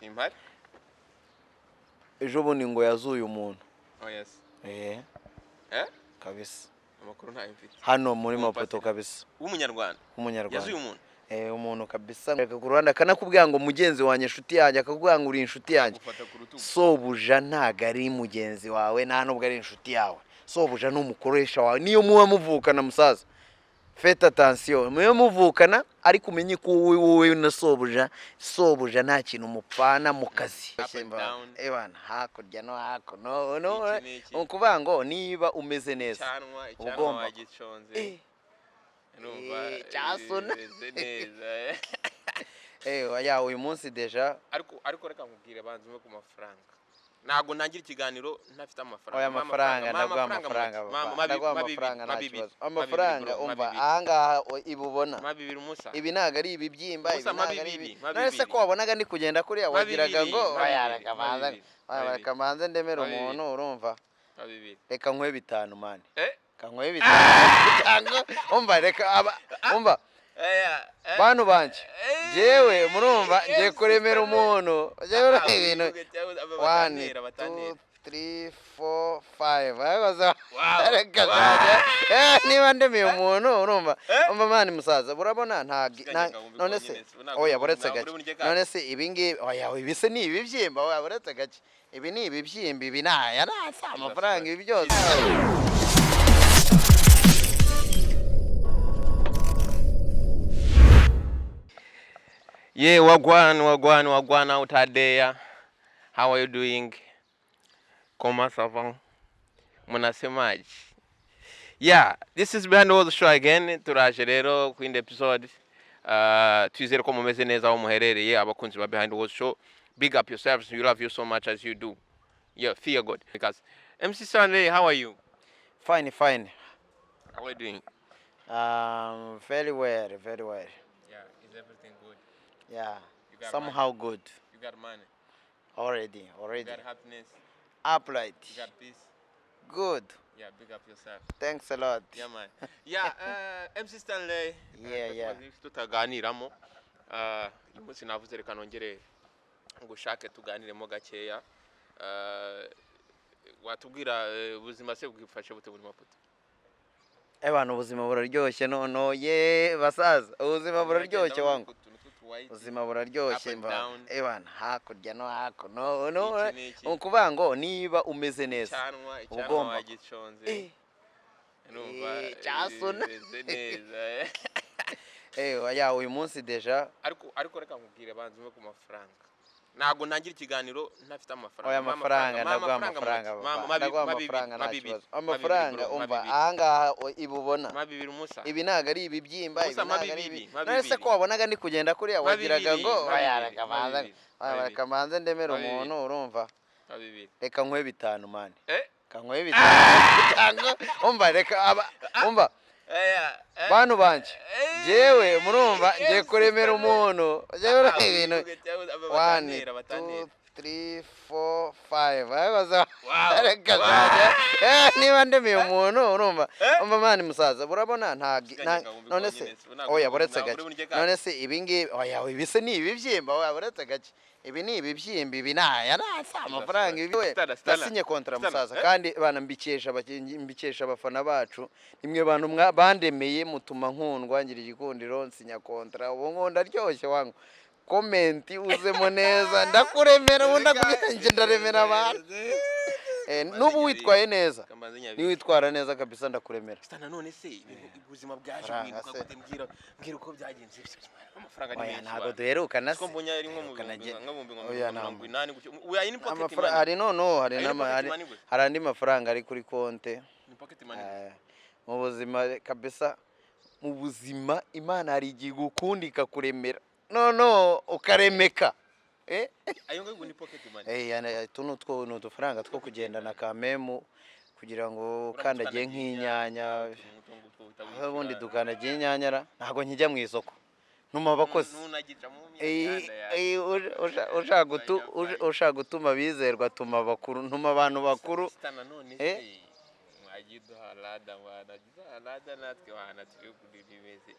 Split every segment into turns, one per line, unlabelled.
Simpari.
Ejo bundi ngo yazuye umuntu.
Oh yes.
Eh.
Eh?
Kabisa.
Amakuru ntayo mfite.
Hano muri Maputo.
Umupasiteri.
Kabisa.
W'umunyarwanda.
W'umunyarwanda.
Yazuye umuntu.
Eh, umuntu kabisa. Reka ku ruhande akanakubwira ngo mugenzi wanjye, inshuti yanjye, akakubwira ngo uri inshuti yanjye.
Gufata ku rutugu.
Sobuja ntago ari mugenzi wawe, nta nubwo ari inshuti yawe. Sobuja ni umukoresha wawe, niyo muba muvukana. Musaza, faites attention. Muba muvukana, ariko umenye ko wowe na sobuja, sobuja nta kintu mupfana mu kazi.
Up and down.
Ebana, hakurya no hakuno no.
Iki n'iki.
Ni ukuvuga ngo niba umeze neza,
Icyanwa, icyanwa.
Ugomba
Wagiconze. Numva
cyasona.
bimeze neza.
Ya, uyu munsi déjà.
Ariko reka nkubwire, banza umwe ku mafaranga. Ntabwo ntangira ikiganiro ntafite amafaranga.
Oya,
Mpa
amafaranga.
mpa
Ndaguha
amafaranga
amafaranga,
make.
papa.
Ma
Ndaguha
ma bibiri,
amafaranga,
ma
nta
bibiri,
kibazo.
ma bibiri,
Amafaranga,
bro, ma
umva,
bibiri.
ahangaha ibi ubona,
Ma bibiri, umusa.
ibi ntabwo ari ibibyimba, ibi
Musa, ma
ntabwo ari
bibiri,
ibi.
ma
None se
bibiri.
ko wabonaga ndi kugenda kuriya,
Ma
wagiraga
bibiri,
ngo
ma
oya,
bibiri,
reka
ma
manze,
bibiri,
oya,
ma bibiri.
reka manze ndemere
Ma bibiri.
umuntu, urumva?
Ma bibiri.
Reka nkwe 5, man.
Eh?
Reka nkwe 5 cyangwa, umva, reka aba, umva, bantu banje, jewe murumva ngiye kuremera umuntu, jewe
Ah,
ibintu
wivuge cyangwa aba
one,
batanera, batanera.
two, three, four, five. Abaza.
Wow.
Reka zanjye. Niba ndemeye umuntu, urumva,
Eh?
umva man, musaza, urabona nta
Usigaye agahumbi
none se
konyine, se, ntabwo
oya, buretse
ntabwo
gake.
uri burye kacu.
None se ibi ngibi, oya, ibi se ni ibibyimba? Oya, buretse gake, ibi ni ibibyimba, ibi ni aya ni amafaranga, ibi byose.
Yeah, wagwan, wagwan, wagwan out there. How are you doing? Comment ça va? Munasemaje? Yeah, this is Behind the Walls Show again. Turaje rero ku yindi episode. Twizere ko mumeze neza aho muherereye, abakunzi ba Behind the Walls Show. Big up yourselves. We love you so much as you do. Yeah, fear God. Because MC Stanley, how are you?
Fine, fine.
How are you doing?
Very well, very well.
Yeah, is everything good?
Yeah.
You got
Somehow good.
You got money.
Already.
You
Already.
got happiness.
Upright.
You got peace.
Good.
Yeah, big up yourself.
Thanks a lot.
Yeah, man. Yeah, MC Stanley. Tumaze iminsi tutaganiramo. Uyu munsi navuze reka nongere ngushake tuganiremo gakeya. Watubwira ubuzima se bwifashe bute muri Maputo?
Ebana, ubuzima buraryoshye noneho ye basaza, ubuzima buraryoshye wangu. Ubuzima buraryoshye.
Up and
Mva
down.
ebana, hakurya no hakuno no.
Iki n'iki.
Ni ukuvuga ngo niba umeze neza,
Icyanwa, icyanwa.
Ugomba
Wagiconze. Numva
cyasona.
bimeze neza.
Ya, uyu munsi déjà.
Ariko reka nkubwire, banza umwe ku mafaranga. Ntabwo ntangira ikiganiro ntafite amafaranga.
Oya,
Mpa
amafaranga.
mpa
Ndaguha
amafaranga
amafaranga,
make.
papa.
Ma
Ndaguha
ma bibiri,
amafaranga,
ma
nta
bibiri,
kibazo.
ma bibiri,
Amafaranga,
bro, ma
umva,
bibiri.
ahangaha ibi ubona,
Ma bibiri, umusa.
ibi ntabwo ari ibibyimba, ibi
Musa, ma
ntabwo ari
bibiri,
ibi.
ma
None se
bibiri.
ko wabonaga ndi kugenda kuriya,
Ma
wagiraga
bibiri,
ngo
ma
oya,
bibiri,
reka
ma
manze,
bibiri,
oya,
ma bibiri.
reka manze ndemere
Ma bibiri.
umuntu, urumva?
Ma bibiri.
Reka nkwe 5, man.
Eh?
Reka nkwe 5 cyangwa, umva, reka aba, umva, bantu banje, jewe murumva ngiye kuremera umuntu, jewe
Ah,
ibintu
wivuge cyangwa aba
one,
batanera, batanera.
two, three, four, five. Abaza.
Wow.
Reka zanjye. Niba ndemeye umuntu, urumva,
Eh?
umva man, musaza, urabona nta
Usigaye agahumbi
none se
konyine, se, ntabwo
oya, buretse
ntabwo
gake.
uri burye kacu.
None se ibi ngibi, oya, ibi se ni ibibyimba? Oya, buretse gake, ibi ni ibibyimba, ibi ni aya ni amafaranga, ibi we.
Stana, Stana.
Nasinye contrat,
Stana,
musaza.
eh?
Kandi bana, mbikesha mbikesha abafana bacu, nimwe bantu bandemeye mutuma nkundwa, ngira igikundiro, nsinya contrat, ubu nkunda aryoshye wangu. Comment uzemo neza, ndakuremera, ubu ndakubwira njye ndaremera abantu. N'ubu witwaye neza, niwitwara neza kabisa ndakuremera.
Stana, none se ibintu, ubuzima bwaje
Faranga
guhinduka
se.
gute? Mbwira, mbwira uko byagenze. Amafaranga ni
Oya,
menshi.
ntabwo
Bana.
duherukana
Siko
se.
mbonye ari nko mu
Duherukana
bihumbi nka bihumbi nka
Oya,
mirongo inani gutyo. Uya, iyi ni pocket
Amafaranga
money.
hari noneho hari
Ayo ni
n'ama
pocket
hari
money gusa.
hari andi mafaranga ari kuri konte.
Ni pocket money.
Mu buzima kabisa, mu buzima Imana hari igihe igukunda ikakuremera, noneho ukaremeka. Eh?
Ayo ngayo ni pocket money.
Utu ni utwo, ni udufaranga two kugendana kamemu kugira ngo ukandagiye nk'inyanya. Aho ubundi dukandagiye inyanya ra, ntabwo nkijya mu isoko, ntuma abakozi.
Nunagica mu
Eh,
myanda yawe.
Ushaka gutuma abizerwa, tuma abakuru, ntuma abantu bakuru.
Stana, none
Eh?
se mwagiye uduha rada, wanagize rada natwe wana turi kuri bimeze.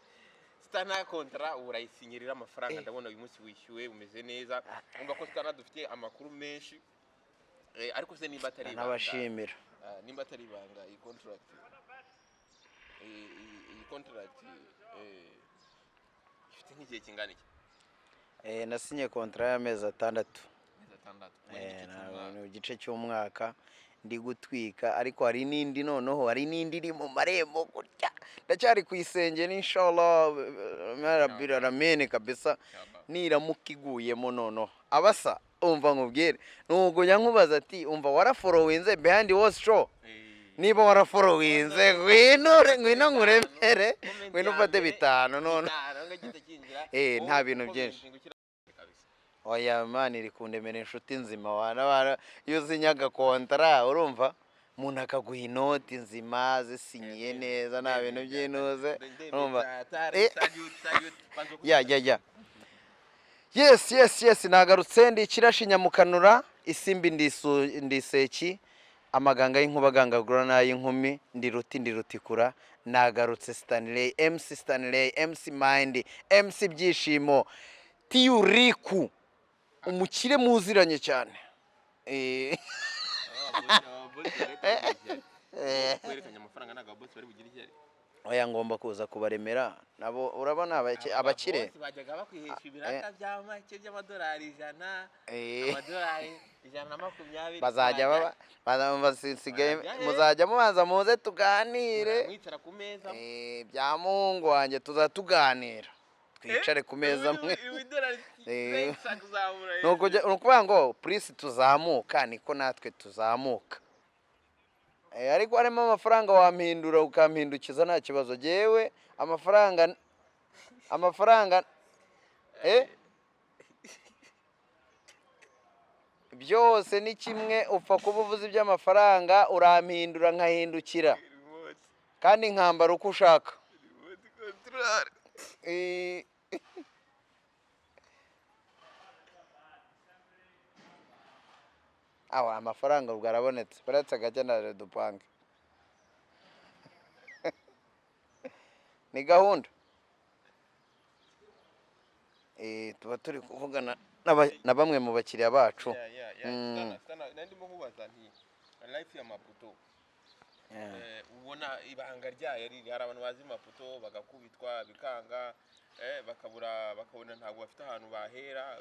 Stunner, contrat urayisinyirira amafaranga, ndabona uyu munsi wishyuwe umeze neza. Umva ko Stunner dufite amakuru menshi. Ariko se nimba atari ibanga,
N'abashimira.
Nimba atari ibanga, iyi contract, iyi contract ifite nk'igihe kingana iki?
Nasinye contrat y'amezi 6.
Amezi 6, ubwo ni igice cy'umwaka.
Ni igice cy'umwaka ndi gutwika, ariko hari n'indi, noneho hari n'indi iri mu marembo gutya, ndacyari ku isengeri, inshallah rabbil alamin kabisa.
Inshallah.
Niramuka iguyemo noneho abasa, umva nkubwire, nukujya nkubaza ati: "Umva, warafollowinze Behind Walls Show?" Niba warafollowinze, ngwino ngwino nkuremere,
Comment
ngwino
ya
ufate
mbere,
5 none.
5, ngo gihita kinjira.
Nta
Wowe
bintu
comment
byinshi.
ngo ukira kabisa.
Oya man, iri kundemera inshuti nzima wana wana. Iyo usinyaga contrat, urumva umuntu akaguha inoti nzima zisinyiye neza, nta bintu by'intuze, urumva. Ya, yes, nagarutse. Ndi ikirashi nyamukanura isimbi, ndisu ndiseki amaganga y'inkuba agangagura n'ay'inkumi, ndi ruti ndi rutikura. Nagarutse, Stanley MC, Stanley MC Mind, MC Byishimo Tiyuriku, umukire muziranye cyane.
Kwerekanye amafaranga, ntabwo ababosi bari bugire ishyari.
Oya, ngomba kuza kubaremera nabo, urabona abakire.
Ababosi bajyaga bakwihesha ibiraka bya make by'amadolari 100, amadolari 120.
Bazajya baba basigaye.
Barajya he?
Muzajya mubanza muze tuganire.
Mwicara ku meza.
Bya muhungu wanjye, tuzatuganira twicare ku meza amwe.
Idolari kuzamura.
Ni ukuvuga ngo purisi tuzamuka niko natwe tuzamuka. Ariko harimo amafaranga wampindura ukampindukiza, nta kibazo. Jyewe amafaranga byose ni kimwe, upfa kuba uvuze iby'amafaranga urampindura nkahindukira kandi nkambara uko ushaka. Awa amafaranga ubwo arabonetse, uretse gake ndaje dupange, ni gahunda. Tuba turi kuvugana na bamwe mu bakiriya bacu.
Ndimo nkubaza nti life ya Maputo, ubona ibanga ryayo riri? Hari abantu bazi Maputo bagakubitwa bikanga, bakabura, bakabona ntabwo bafite ahantu bahera.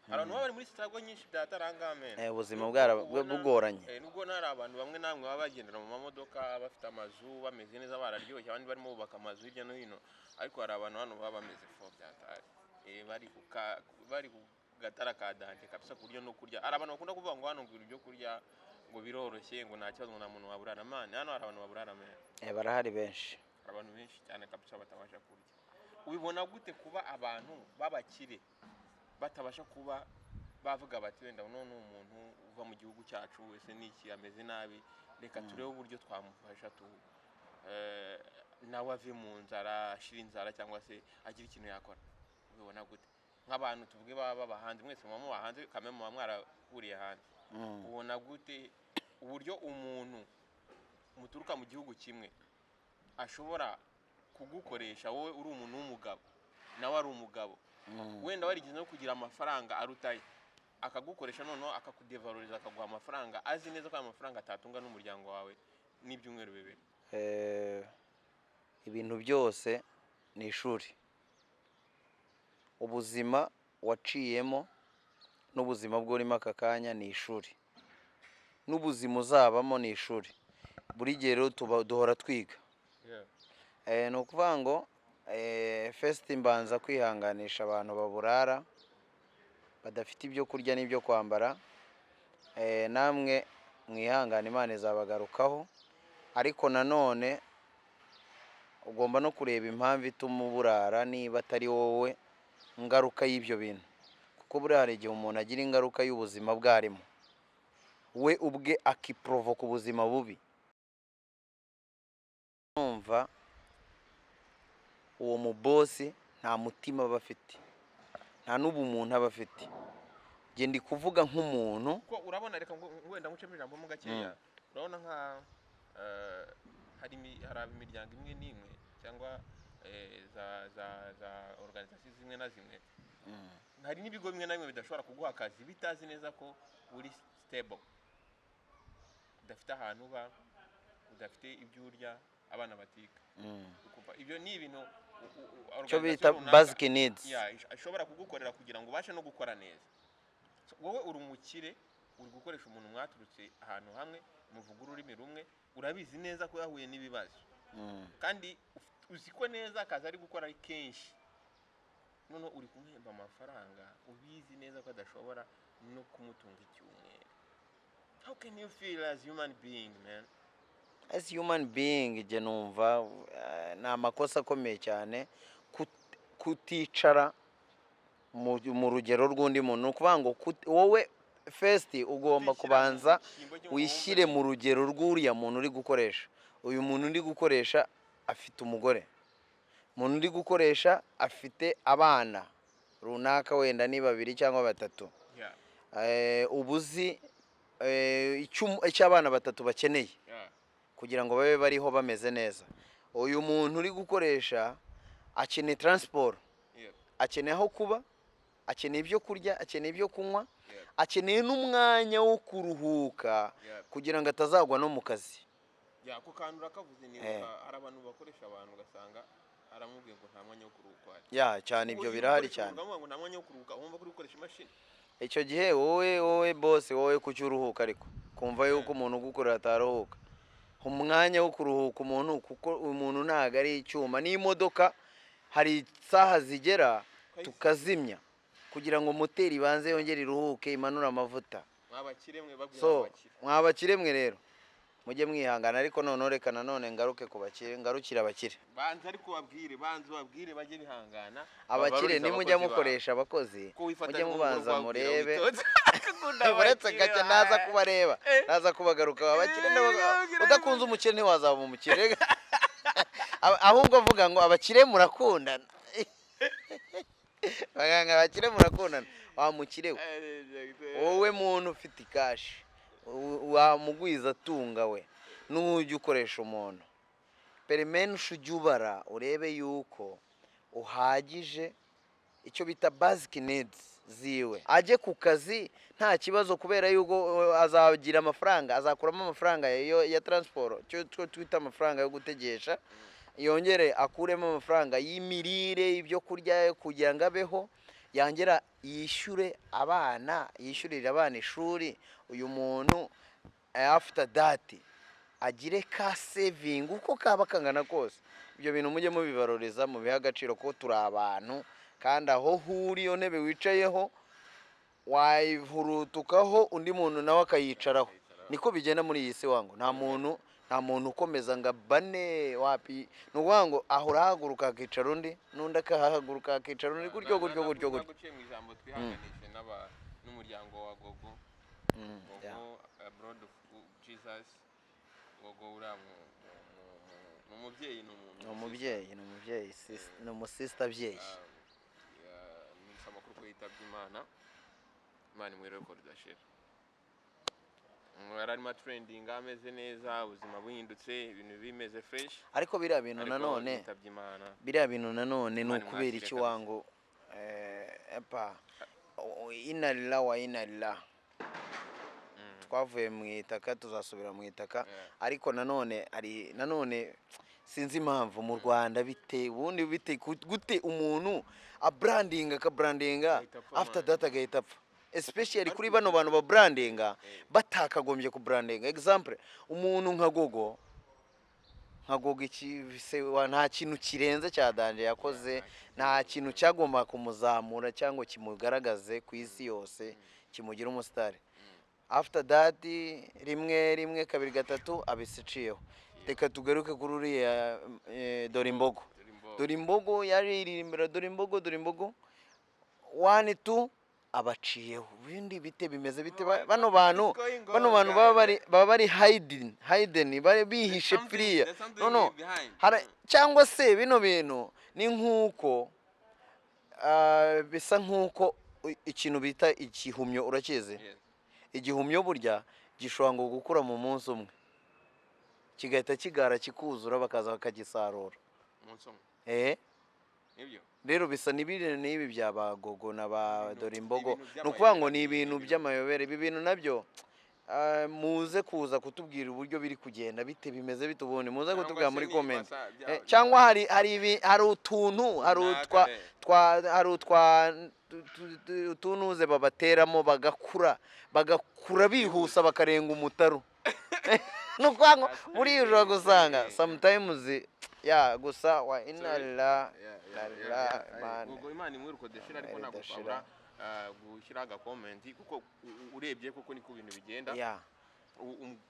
Hari abantu baba bari muri struggle nyinshi byatarangame.
Ubuzima bugoranye.
Nubwo hari abantu bamwe namwe baba bagendera mu mamodoka, bafite amazu, bameze neza, bararyoshye, abandi barimo bubaka amazu hirya no hino, ariko hari abantu hano baba bameze fo byatari, bari ku gatara ka danger kabisa, ku buryo no kurya, hari abantu bakunda kuvuga ngo hano ngo ibyo kurya ngo biroroshye, ngo nta kibazo, ngo nta muntu waburara. Man, hano hari abantu baburara, man.
Barahari benshi.
Hari abantu benshi cyane kabisa batabasha kurya. Ubibona gute kuba abantu b'abakire batabasha kuba bavuga bati: "Wenda uno ni umuntu uva mu gihugu cyacu, ese niki ameze nabi, reka turebe uburyo twamufasha tu nawe ave mu nzara, ashire inzara, cyangwa se agire ikintu yakora"? Ubibona gute nk'abantu tuvuge baba baba hanze? Mwese muba muba hanze kame, muba mwarahuriye hanze. Ubona gute uburyo umuntu muturuka mu gihugu kimwe ashobora kugukoresha, wowe uri umuntu w'umugabo, nawe ari umugabo, wenda warigeze no kugira amafaranga arutaye, akagukoresha, noneho akakudevaloriza, akaguha amafaranga azi neza ko ayo mafaranga atatunga n'umuryango wawe n'ibyumweru 2?
Ibintu byose ni ishuri. Ubuzima waciyemo n'ubuzima bw'urimo aka kanya ni ishuri, n'ubuzima uzabamo ni ishuri. Buri gihe rero tuba duhora twiga. Ni ukuvuga ngo first mbanza kwihanganisha abantu baburara, badafite ibyo kurya n'ibyo kwambara. Namwe mwihangane, Imana izabagarukaho. Ariko nanone ugomba no kureba impamvu ituma uburara, niba atari wowe ngaruka y'ibyo bintu, kuko buriya hari igihe umuntu agira ingaruka y'ubuzima bwarimo, we ubwe akiporovoka ubuzima bubi. Numva uwo mubosi nta mutima aba afite, nta n'ubumuntu aba afite. Njye ndi kuvuga nk'umuntu.
Kuko urabona, reka ngo wenda ngucemo ijambo mo gakeya, urabona nka hari imiryango imwe n'imwe cyangwa za organisation zimwe na zimwe. Hari n'ibigo bimwe na bimwe bidashobora kuguha akazi bitazi neza ko uri stable, udafite ahantu uba, udafite ibyo urya, abana batiga. Ukumva ibyo ni ibintu
Icyo bita
organisation runaka
basic needs.
Yeah, ishobora kugukorera kugira ngo ubashe no gukora neza. So, wowe uri umukire, uri gukoresha umuntu mwaturutse ahantu hamwe, muvuga ururimi rumwe, urabizi neza ko yahuye n'ibibazo, kandi uzi ko neza akazi ari gukora ari kenshi, noneho uri kumuhemba amafaranga ubizi neza ko adashobora no kumutunga icyumweru. How can you feel as human being, man?
As human being, jye numva ni amakosa akomeye cyane kuticara mu rugero rw'undi muntu. Ni ukuvuga ngo wowe first ugomba
Kwishyira mu
kubanza
cyimbo cy'umuntu.
Wishyire mu rugero rw'uriya muntu uri gukoresha. Uyu muntu uri gukoresha afite umugore, umuntu uri gukoresha afite abana runaka, wenda ni babiri cyangwa batatu. Uba uzi icyo abana batatu bakeneye kugira ngo babe bariho bameze neza. Uyu muntu uri gukoresha akeneye transport, akeneye aho kuba, akeneye ibyo kurya, akeneye ibyo kunywa, akeneye n'umwanya wo kuruhuka kugira ngo atazagwa no mu kazi.
Yeah, ako kantu urakavuze. Ni hari abantu bakoresha abantu, ugasanga aramubwiye ngo nta mwanya wo kuruhuka uhari.
Yeah, cyane, ibyo
Uzi
birahari
gukoresha
cyane.
umuntu ukamuvuga ngo nta mwanya wo kuruhuka, wumva ko uri gukoresha imashini.
Icyo gihe wowe boss, wowe kuki uruhuka? Ariko kumva yuko umuntu ugukorera ataruhuka, umwanya wo kuruhuka umuntu, kuko umuntu ntabwo ari icyuma n'imodoka. Hari isaha zigera tukazimya kugira ngo moteri ibanze yongere iruhuke, imanure amavuta.
Mwabakire mwe, babwira
So
abakire.
Mwabakire mwe rero, mujye mwihangana. Ariko noneho reka nanone ngaruke ku bakire, ngarukire abakire.
Banza ariko babwire, banza ubabwire bajye bihangana,
Abakire,
babarurize
nimujya
abakozi babo.
Mukoresha abakozi,
Ko wifata
mujye
nk'umuntu
mubanza
wabwira
murebe.
witonze. Akunda
Uretse
abakire,
gake naza kubareba, naza kubagaruka. Abakire udakunze umukire ntiwazaba umukire. Ahubwo avuga ngo abakire murakundana, baganga, abakire murakundana. Wa mukire we, wowe muntu ufite i cash, wamugwiza atunga we, nujya ukoresha umuntu perimenshi, ujye ubara urebe yuko uhagije icyo bita basic needs ziwe, ajye ku kazi nta kibazo, kubera yuko azagira amafaranga, azakuramo amafaranga ya transport, icyo twita amafaranga yo gutegesha, yongere akuremo amafaranga y'imirire, ibyo kurya kugira ngo abeho, yongera yishyure abana, yishyurire abana ishuri. Uyu muntu after that agire ka saving uko kaba kangana kose. Ibyo bintu mujye mubibaruriza, mubihe agaciro, ko turi abantu, kandi aho huri, iyo ntebe wicayeho wayihurutukaho undi muntu nawe akayicaraho. Niko bigenda muri iyi si wangu. Nta muntu ukomeza ngo abane wapi. Ni ukuvuga ngo aho urahaguruka hakicara undi, n'undi akahahaguruka hakicara undi, gutyo gutyo gutyo gutyo.
Naguciye mu ijambo, twihanganishe n'umuryango wa Gogo. Gogo, abroad of Jesus. Gogo uriya ni umubyeyi, ni
Ni umubyeyi, ni umubyeyi, ni umusisita abyeyi.
Numvise amakuru ko yitabye Imana. Imana imuhe iruhuko ridashira. Yari arimo trending, ameze neza, ubuzima buhindutse, ibintu bimeze fresh.
Ariko biriya bintu
Ariko
nanone
yitabye Imana.
Biriya bintu nanone ni
Imana
ukubera
imwakire
iki
kabisa.
Wangu, epa inna lillah wa inna ilaihi. Twavuye mu itaka, tuzasubira mu itaka. Ariko nanone ari nanone sinzi impamvu mu Rwanda bite, ubundi bite gute umuntu abrandinga, akabrandinga,
Agahita apfa,
after
man.
that agahita apfa, especially kuri bano bantu babrandinga batakagombye kubrandinga. Example, umuntu nka Gogo, nka Gogo, iki se nta kintu kirenze cya danger yakoze, nta kintu cyagomba kumuzamura cyangwa kimugaragaze ku isi yose, kimugire umusitari. After that, rimwe rimwe, kabiri gatatu, abisiciyeho. Reka tugaruke kuri uriya Dore Imbogo.
Dore Imbogo.
Dore Imbogo yaririmbira Dore Imbogo, Dore Imbogo one two, abaciyeho. Ibindi bite, bimeze bite? Bano bantu, bano bantu baba bari hidden, bari bihishe piriya.
There's something
No,
behind.
Cyangwa se bino bintu ni nk'uko bisa nk'uko ikintu bita igihumyo, urakizi?
Yes.
Igihumyo burya gishobora ngo gukura mu munsi umwe, kigahita kigara, kikuzura, bakaza bakagisarura.
Umunsi umwe. Nibyo.
Rero bisa n'ibiri n'ibi bya ba Gogo na ba
Ibintu-
Dore Imbogo.
Ibintu
Ni ukuvuga ngo ni
by'amayobera,
ibintu
ibintu-
by'amayobera. Ibi bintu nabyo, muze kuza kutubwira uburyo biri kugenda bite, bimeze bite ubundi, muze
Cyangwa
kutubwira
se
muri
niba
comment.
cyangwa
Cyangwa hari utuntu, hari
runaka,
utwa twa hari utwa utunuze babateramo, bagakura bihuse, bakarenga umutaru. Ni ukuvuga ngo buriya ushobora gusanga sometimes ya gusa wa inna lillahi man.
Ubwo Imana imwiruko deshira, ariko
Imana
ntabwo
idashira.
twabura gushyiraho agacomment, kuko urebye koko niko ibintu bigenda.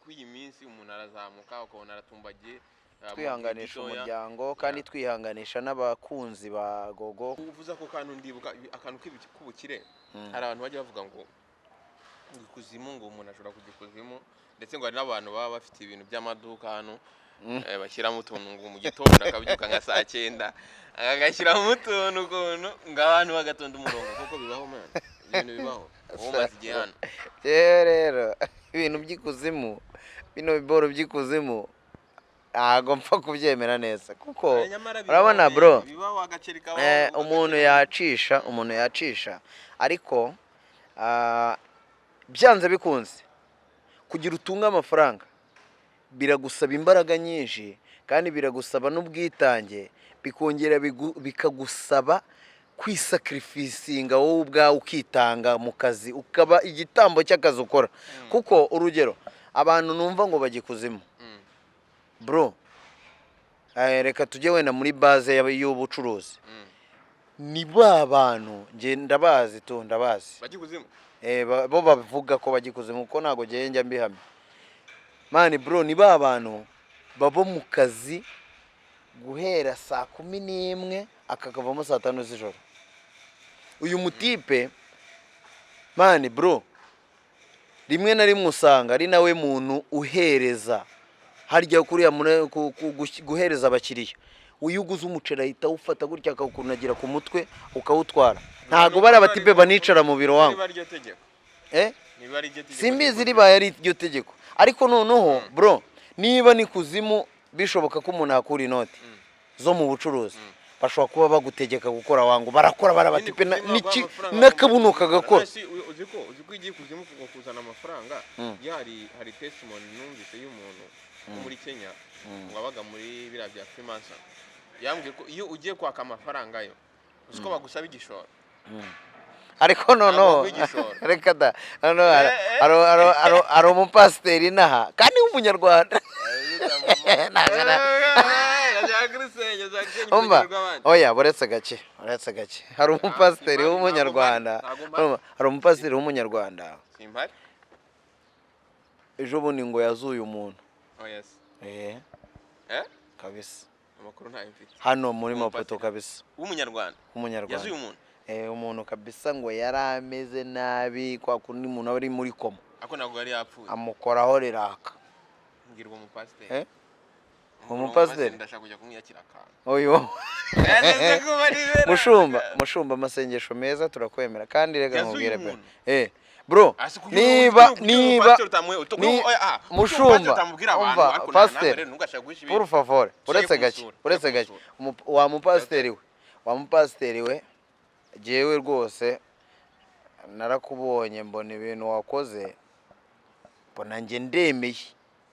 Kuri iyi minsi umuntu arazamuka ukabona aratumbagiye mu gihe
Twihanganisha
gitoya.
umuryango kandi twihanganisha n'abakunzi ba Gogo.
Uvuze ako kantu, ndibuka akantu k'ubukire. Hari abantu bajya bavuga ngo ikuzimu, ngo umuntu ashobora kujya ikuzimu, ndetse ngo hari n'abantu baba bafite ibintu by'amaduka hano, bashyiramo utuntu, ngo mu gitondo akabyuka nka saa 9 agashyiramo utuntu ukuntu, ngo abantu bagatonda umurongo. Kuko bibaho man, ibintu bibaho. Wowe umaze igihe hano.
Rero ibintu by'ikuzimu, bino biboro by'ikuzimu, ntabwo mpfa kubyemera neza kuko
Nyamara bibaho,
urabona
man,
bro,
bibaho, agaceri kabaho,
umuntu yacisha, umuntu yacisha, ariko byanze bikunze kugira utunge amafaranga biragusaba imbaraga nyinshi, kandi biragusaba n'ubwitange, bikongera bikagusaba kwisacrificinga wowe ubwawe, ukitanga mu kazi, ukaba igitambo cy'akazi ukora. Kuko urugero, abantu numva ngo bajya ikuzimu, bro, reka tujye wenda muri base y'ubucuruzi. Ni ba bantu njye ndabazi tu, ndabazi.
Bajya ikuzimu.
Bo bavuga ko bajya ikuzimu, kuko ntabwo njyewe njya mbihamya man. Bro, ni ba bantu baba mu kazi guhera saa 11 akakavamo saa 5 z'ijoro. Uyu mutipe man, bro, rimwe na rimwe usanga ari nawe muntu uhereza harya kuriya guhereza abakiriya. Iyo uguze umuceri ahita awufata gutya, akawukunagira ku mutwe, ukawutwara. Ntabwo bari abatipe banicara mu biro wangu.
Niba ari ryo tegeko.
Eh?
Niba ari ryo tegeko.
Simbizi ribaye ari iryo tegeko, ariko noneho bro, niba ni kuzimu bishoboka ko umuntu akura inoti zo mu bucuruzi, bashobora kuba bagutegeka gukora wangu. Barakora, barabatipe n'akabuno kagakora.
Uzi ko igiye kuzimu kuzana amafaranga? Ya, hari testimony numvise y'umuntu wo muri Kenya wabaga muri biriya bya Freemason, yambwiye ko iyo ugiye kwaka amafaranga yo, uzi ko bagusaba igishoro.
Ariko noneho
Ntabwo igishoro.
Reka da, noneho hari umupasiteri inaha kandi w'umunyarwanda. Umva, oya, buretse gake, uretse gake. Hari umupasiteri w'umunyarwanda.
Ntabwo mpari.
Urumva, hari umupasiteri w'umunyarwanda
Simpari.
ejo bundi ngo yazuye umuntu.
Oh yes.
Eh.
Eh.
Kabisa.
Amakuru ntayo mfite.
Hano muri
Umupasiteri.
Maputo kabisa.
W'umunyarwanda?
W'umunyarwanda.
Yazuye umuntu?
Eh, umuntu kabisa ngo yari ameze nabi, kwa kundi umuntu aba ari muri koma.
Ako ntabwo yari yapfuye.
Amukoraho riraka.
Mbwirwa umupasiteri.
Eh?
Mbwirwa.
Umupasiteri?
Ndashaka kujya kumwiyakira akantu.
Uyu
Yageze kuba ribera.
Mushumba, mushumba, amasengesho meza, turakwemera kandi reka
Yazuye
nkubwire pe.
umuntu.
Eh bro,
Asi kugira
niba
kugira
niba
umupasiteri
ni
oya, kugira
mushumba,
umupasiteri utamubwira abantu,
umva,
ariko
pasiteri.
nawe rero ntugashake guhisha ibintu.
Por favor, uretse gake,
kumusura,
uretse
tujye
gake.
kumusura.
Wa mupasiteri we, wa mupasiteri we, jewe rwose narakubonye, mbona ibintu wakoze, mbona njye ndemeye.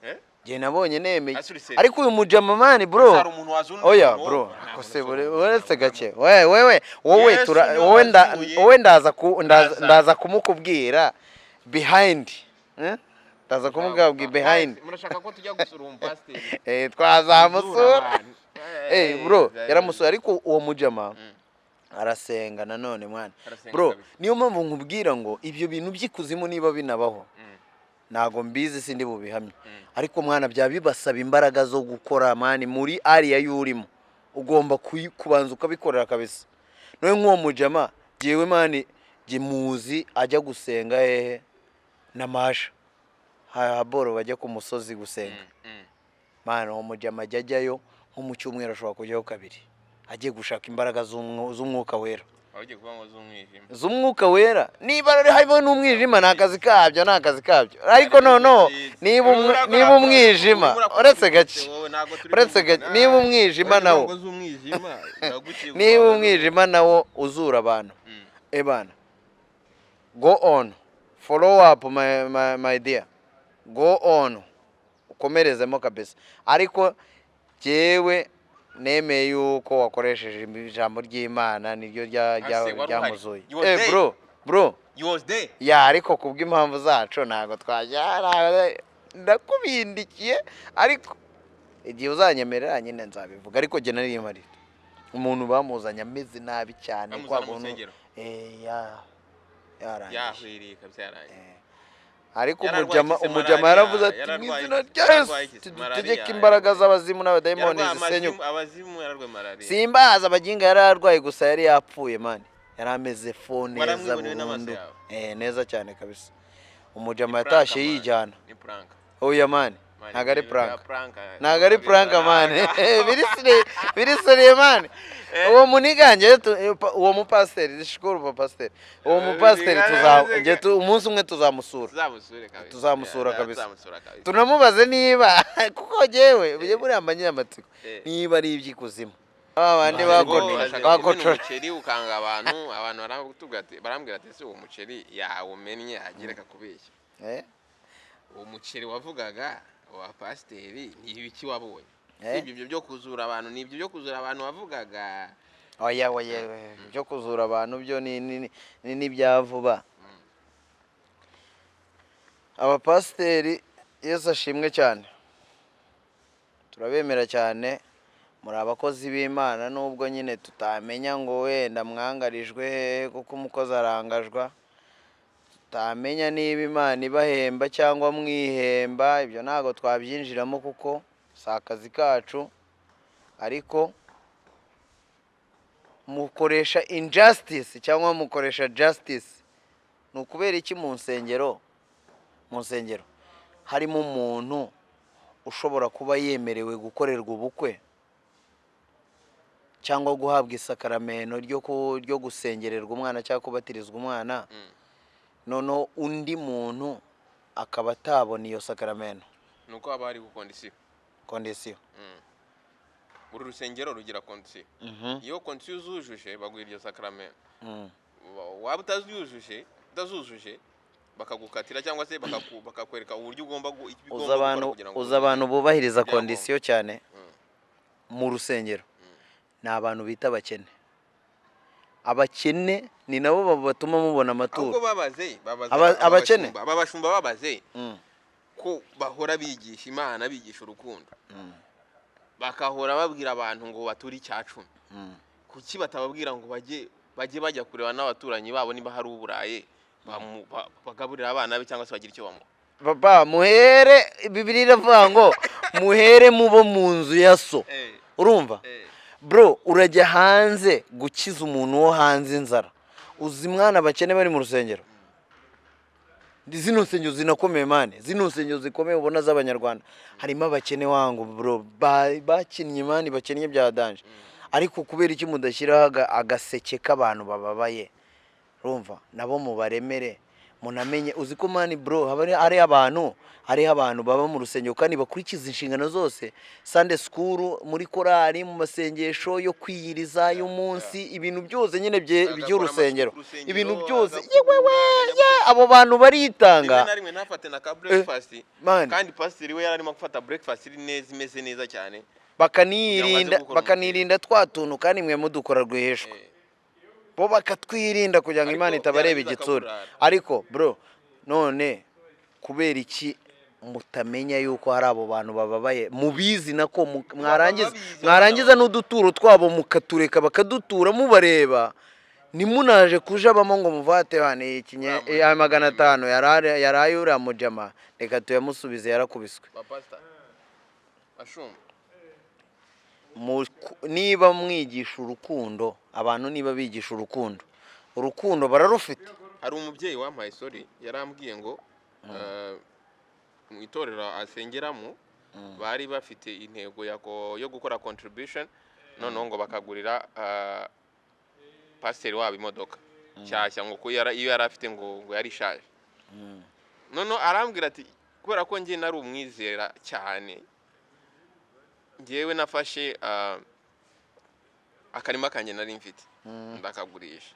Eh?
Njye nabonye nemeye.
Ese uri serious?
Ariko uyu mujama man, bro,
Hari umuntu wazuna
oya
umuntu?
bro,
Ntabwo
ako se
nasura umuntu,
uretse
ntabwo
gake, wewe wewe wowe
Yesu
tura
niwe
wowe nda
wazuye.
wowe ndaza ku ndaza
Lazaro.
ndaza kumukubwira behind, eh, ndaza kumubwira behind.
Murashaka ko tujya gusura umupasiteri?
Eh, twazamusura.
Abantu.
Eh bro, yaramusuye, ariko uwo mujama arasenga nanone mwana.
Arasenga
Bro,
kabisa.
niyo mpamvu nkubwira ngo ibyo bintu by'ikuzimu niba binabaho, ntago mbizi, sindi bubihamye, ariko mwana byaba bibasaba imbaraga zo gukora man. Muri ariya y'urimo ugomba kubanza ukabikorera kabisa. Noneho nk'uwo mujama jyewe man, jye muzi ajya gusenga hehe na Masha haboro, bajya ku musozi gusenga. Man, uwo mujama ajya ajyayo nko mu cyumweru ashobora kujyayo kabiri, agiye gushaka imbaraga z'umwuka wera.
Wari ugiye kuvuga ngo z'umwijima.
Z'umwuka wera. Niba rero harimo n'umwijima, ni akazi kabyo, ni akazi kabyo. Ariko noneho niba umwijima, uretse gake, uretse gake, niba umwijima nawo, niba umwijima nawo uzura abantu, ebana, go on, follow up, my dear, go on, ukomerezemo kabisa. Ariko jyewe nemeye yuko wakoresheje ijambo ry'Imana, niryo
Ase, wari uhari?
ryamuzuye.
You was
Eh,
there?
bro, bro.
You was there?
Ya, ariko kubw'impamvu zacu ntabwo twajya, ndakubindikiye, ariko igihe uzanyemerera nyine nzabivuga. Ariko jye nari mpari, umuntu bamuzanye ameze nabi cyane.
Bamuzana
Kwa
mu
kuntu
nsengero?
Eh, ya, yarangije.
Yahwiriye kabisa, yarangiye.
Eh. Ariko
Yararwaye
umujama
ikise
umujama
malaria,
yaravuze ati mu izina rya Yesu
yararwaye ikise malaria,
dutegeke imbaraga z'abazimu n'abadayimoni
Yararwaye
zisenyuka.
Abazimu, yararwaye malariya.
Simbaza abaginga, yari arwaye gusa yari yapfuye man, yari ameze fo neza.
Waramwiboneye n'amaso
Burundu.
yawe?
Eh, neza cyane kabisa. Umujama
Ni prank,
yatashye
man.
yijyana.
Ni prank.
Oya man.
Man,
Ntabwo ari
ibintu bya
prank.
prank,
Ntabwo ari prank man, biri sérieux, biri sérieux man.
Eh.
Uwo munigange uwo mupasiteri, shukuru papa pasiteri, uwo mupasiteri tuza umunsi umwe tuzamusura.
Tuzamusure kabisa.
Tuzamusura
Yeah,
kabisa.
tuzamusura kabisa.
Tunamubaze niba kuko jyewe ujye buriya mbanyamatsiko niba ari iby'ikuzimu ba bandi
Ngo urashaka kumena
bakocora.
umuceri ukanga abantu, abantu baratubwira ati, barambwira ati: "Ese uwo muceri yawumennye?" Agereka kubeshya.
Eh?
Uwo muceri wavugaga wa pasiteri ni ibiki wabonye?
Eh?
Si ibyo byo kuzura abantu, ni ibyo byo kuzura abantu wavugaga?
Oya, oya, oya, byo kuzura abantu byo ni n'ibya vuba. Abapasiteri, Yesu ashimwe cyane, turabemera cyane, muri abakozi b'Imana, nubwo nyine tutamenya ngo wenda mwangarijwe hehe, kuko umukozi arangajwa. Tutamenya niba Imana ibahemba cyangwa mwihemba, ibyo ntabwo twabyinjiramo kuko si akazi kacu. Ariko mukoresha injustice cyangwa mukoresha justice. Ni ukubera iki mu nsengero harimo umuntu ushobora kuba yemerewe gukorerwa ubukwe cyangwa guhabwa isakaramento ryo gusengererwa umwana cyangwa kubatirizwa umwana, noneho undi muntu akaba atabona iyo sakaramento?
Ni uko haba hari condition.
Condition.
Buri rusengero rugira condition. Iyo condition uzujuje, baguha iryo sakaramento. Waba utazujuje, bakagukatira cyangwa se bakakwereka uburyo ugomba icyo
Uzi
ugomba gukora
abantu
kugira ngo
uzi abantu bubahiriza
ibyangombwa.
Condition cyane mu rusengero ni abantu bita abakene. Abakene ni nabo batuma mubona amaturo.
Ahubwo babaze, babaze
Abakene?
Aba bashumba babaze ko bahora bigisha Imana, bigisha urukundo, bakahora babwira abantu ngo bature icya cumi. Kuki batababwira ngo bajye bajya kureba n'abaturanyi babo, niba hari uburaye bagaburira abana be cyangwa se bagira icyo bamuha?
Papa, muhere, Bibiliya iravuga ngo muhere mubo mu nzu ya so. Urumva bro, urajya hanze gukiza umuntu wo hanze inzara? Uzi mwana, abakene bari mu rusengero, zino nsengero zinakomeye man, zino nsengero zikomeye ubona z'Abanyarwanda, harimo abakene wangu bro, bakinnye man, bakennye bya danger. Ariko kubera iki mudashyiraho agaseke k'abantu bababaye? Urumva, nabo mubaremere, munamenye. Uzi ko man bro, haba ari abantu, hariho abantu baba mu rusengero kandi bakurikiza inshingano zose, Sunday school, muri korali, mu masengesho yo kwiyiriza y'umunsi, ibintu byose nyine
Agakora
by'urusengero,
amasuku ku rusengero,
ibintu byose.
agakubura,
Yewe we,
akajya
ye, abo bantu baritanga.
Rimwe na rimwe ntafate na ka breakfast,
Man.
kandi pasiteri we yari arimo gufata breakfast iri neza, imeze neza cyane.
Bakanirinda,
Kugira ngo aze gukora.
bakanirinda twa tuntu kandi mwe mudukora rwihishwa, bo bakatwirinda kugira ngo
Ariko
Imana itabareba
yarangiza
igitsure.
akaburara.
Ariko bro, none kubera iki mutamenya yuko hari abo bantu bababaye? Mubizi nako mwarangiza
Babizi,
mwarangiza n'uduturo twabo mukatureka bakadutura mubareba, ntimunaje kujabamo ngo muvate hano ikinye
Uriya
500 yaraye uriya mujama, reka tuyamusubize, yarakubiswe.
Ba pastor, ashumba.
Niba mwigisha urukundo abantu, niba bigisha urukundo, urukundo bararufite?
Hari umubyeyi wampaye story, yarambwiye ngo mu itorero asengeramo bari bafite intego yo gukora contribution, noneho ngo bakagurira pasiteri wabo imodoka nshyashya, ngo ko iyo yari afite ngo yari ishaje. Noneho arambwira ati: "Kubera ko njye nari umwizera cyane, njyewe nafashe akarima kanjye nari mfite, ndakagurisha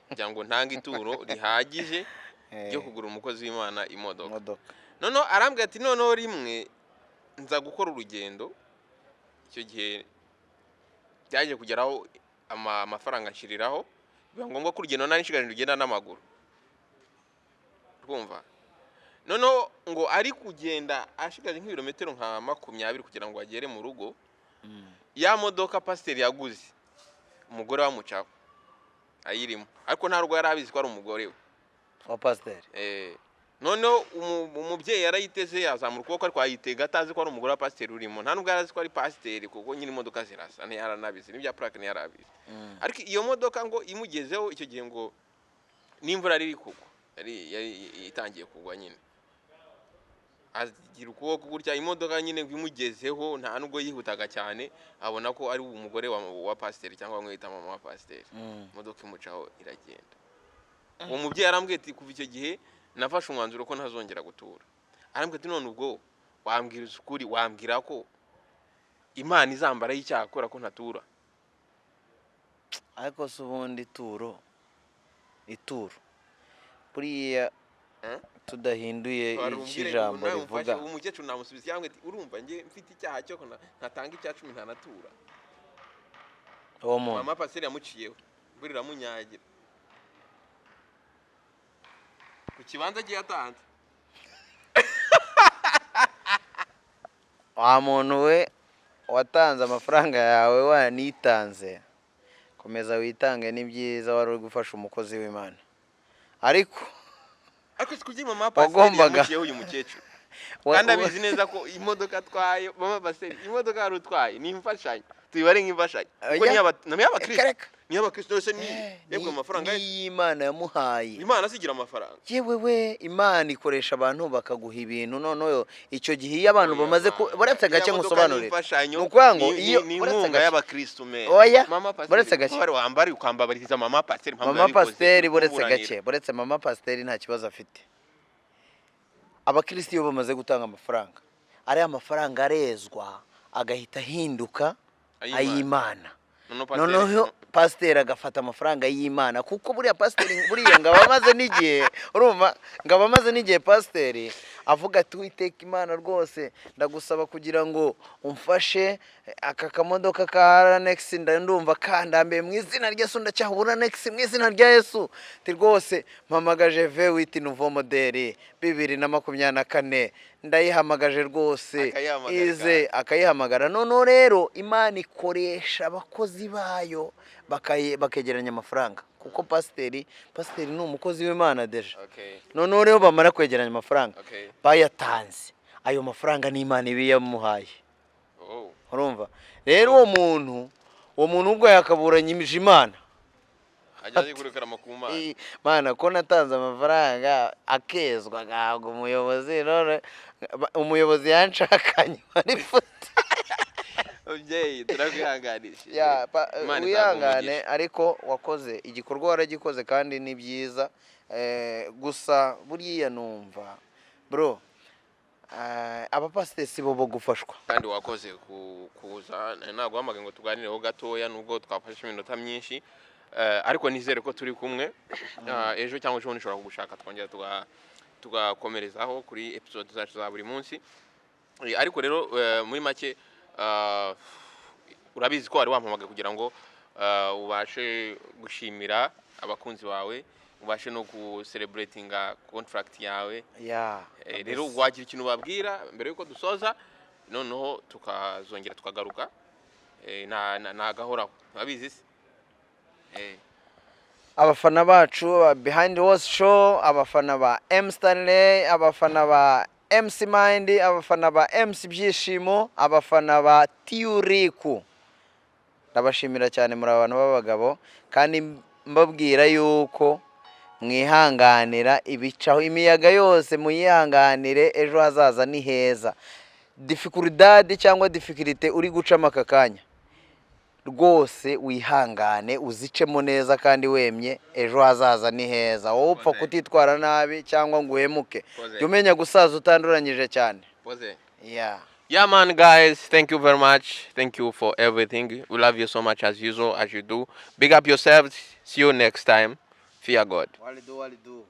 kugira ngo ntange ituro rihagije ryo kugura umukozi w'Imana imodoka."
Imodoka.
Noneho arambwira ati: "Noneho rimwe nza gukora urugendo, icyo gihe byaje kugeraho amafaranga nshiriraho, biba ngombwa ko urugendo nari nshigaje rugenda n'amaguru." Rwumva noneho ngo ari kugenda ashigaje nk'ibirometero nka 20 kugira ngo agere mu rugo, ya modoka pasiteri yaguze umugore wamucaho ayirimo, ariko nta rugo yari abizi ko ari umugore we
wa pasiteri.
Noneho umubyeyi yarayiteze, yazamura ukuboko, ariko ayitega atazi ko ari umugore wa pasiteri urimo. Nta nubwo yari azi ko ari pasiteri, kuko nyine imodoka zirasa, ntiyaranabizi n'ibya plaque, ntiyarabizi. Ariko iyo modoka ngo imugezeho icyo gihe, ngo n'imvura yari iri kugwa, yari itangiye kugwa nyine, agira ukuboko gutya, imodoka nyine ngo imugezeho, nta nubwo yihutaga cyane, abona ko ari umugore wa pasiteri, cyangwa bamwe bita mama wa pasiteri. Imodoka imucaho iragenda. Uwo mubyeyi arambwira ati: "Kuva icyo gihe nafashe umwanzuro ko ntazongera gutura." Arambwira ati: "None ubwo wambwira ukuri, wambwira ko Imana izambaraho icyaha kubera ko ntatura?"
Ariko se ubundi ituro buriya,
Eh?
tudahinduye
Wari
icyo
umbwire
ijambo
ngo nawe
rivuga,
umufashe, umukecuru namusubiza cyangwa ati: "Urumva njye mfite icyaha cyo ntatanga icya cumi, ntanatura."
Uwo muntu
Mama pasiteri yamuciyeho, imvura iramunyagira ku kibanza agiye yatanze.
Wa muntu we watanze amafaranga yawe, wanitanze, komeza witange, ni byiza, wari uri gufasha umukozi w'Imana, ariko
Ariko si kuki mama pasiteri yamuciyeho uyu mukecuru, kandi abizi neza ko imodoka atwaye, mama pasiteri, imodoka yari utwaye ni imfashanyo, tuyibare nk'imfashanyo, kuko
Oya.
ni iy'abakristo.
Reka, reka.
Ni iy'abakristo yose, ni yebwe amafaranga ye.
N'iy'Imana yamuhaye.
Imana sigira amafaranga?
Yewe we, Imana ikoresha abantu bakaguha ibintu. Noneho icyo gihe iyo abantu
Oya,
bamaze ku
man.
Buretse gake
Iriya modoka ni
ngusobanurire.
imfashanyo,
Ni ukuvuga ngo iyo
ni
buretse
inkunga
gake.
y'abakristo me.
Oya,
Mama pasiteri,
buretse gake.
wari wambari ukambabariza mama pasiteri impamvu
Mama
yabikoze,
pasiteri, buretse
kumuburanira.
gake, buretse mama pasiteri nta kibazo afite. Abakristo iyo bamaze gutanga amafaranga, ariya mafaranga arezwa agahita ahinduka
Ay'Imana.
ay'Imana.
Noneho pasiteri-
Noneho pasiteri agafata amafaranga y'Imana, kuko buriya pasiteri buriya ngo aba amaze n'igihe, urumva, ngo aba amaze n'igihe pasiteri avuga ati: "Uwiteka Imana, rwose ndagusaba kugira ngo umfashe aka kamodoka ka Ranexi, ndumva kandambiye, mu izina rya Yesu ndacyahura Ranexi, mu izina rya Yesu." Ati: "Rwose mpamagaje V8 nouveau modèle 2024, ndayihamagaje rwose."
Akayihamagara.
Ize akayihamagara. Noneho rero Imana ikoresha abakozi bayo bakegeranya amafaranga, kuko pasiteri ni umukozi w'Imana déjà. Noneho rero bamara kwegeranya amafaranga, bayatanze, ayo mafaranga n'Imana iba iyamuhaye. Urumva rero, uwo muntu ubwo yakaburanyije Imana.
Ajya azi kurekarama ku Mana.
Mana, ko natanze amafaranga akezwa, agahabwa umuyobozi, none umuyobozi yanshakanye wari futi.
Mubyeyi, turakwihanganishije.
Ya,
Imana
wihangane.
izaguha.
Ariko wakoze igikorwa, waragikoze kandi ni byiza. Gusa buriya numva bro, abapasiteri si bo bo gufashwa.
Kandi wakoze kuza, naguhamagaye ngo tuganireho gatoya, nubwo twafashe iminota myinshi. Ariko nizere ko turi kumwe. Ejo cyangwa ejo bundi nshobora kugushaka, twongera tugakomerezaho kuri episode zacu za buri munsi. Ariko rero, muri make, urabizi ko wari wampamagaye kugira ngo ubashe gushimira abakunzi bawe, ubashe no gucelebratinga contract yawe.
Ya.
Rero wagira ikintu babwira mbere yuko dusoza, noneho tukazongera tukagaruka. Na nagahoraho urabizi se.
Abafana bacu ba Behind the Walls Show, abafana ba M Stanley, abafana ba MC Mind, abafana ba MC Byishimo, abafana ba Tiuriku, ndabashimira cyane. Muri abantu b'abagabo, kandi mbabwira yuko mwihanganira ibicaho imiyaga yose, muyihanganire, ejo hazaza ni heza. Dificulté cyangwa difficulté uri gucamo aka kanya, Rwose wihangane, uzicemo neza kandi wemye, ejo hazaza ni heza. Wowe upfa
Koze.
kutitwara nabi cyangwa ngo uhemuke.
Koze.
Jya umenya gusaza utanduranyije cyane.
Pose.
Yeah.
Yeah, man, guys, thank you very much. Thank you for everything. We love you so much as usual, as you do. Big up yourselves. See you next time. Fear God.
Walidu walidu.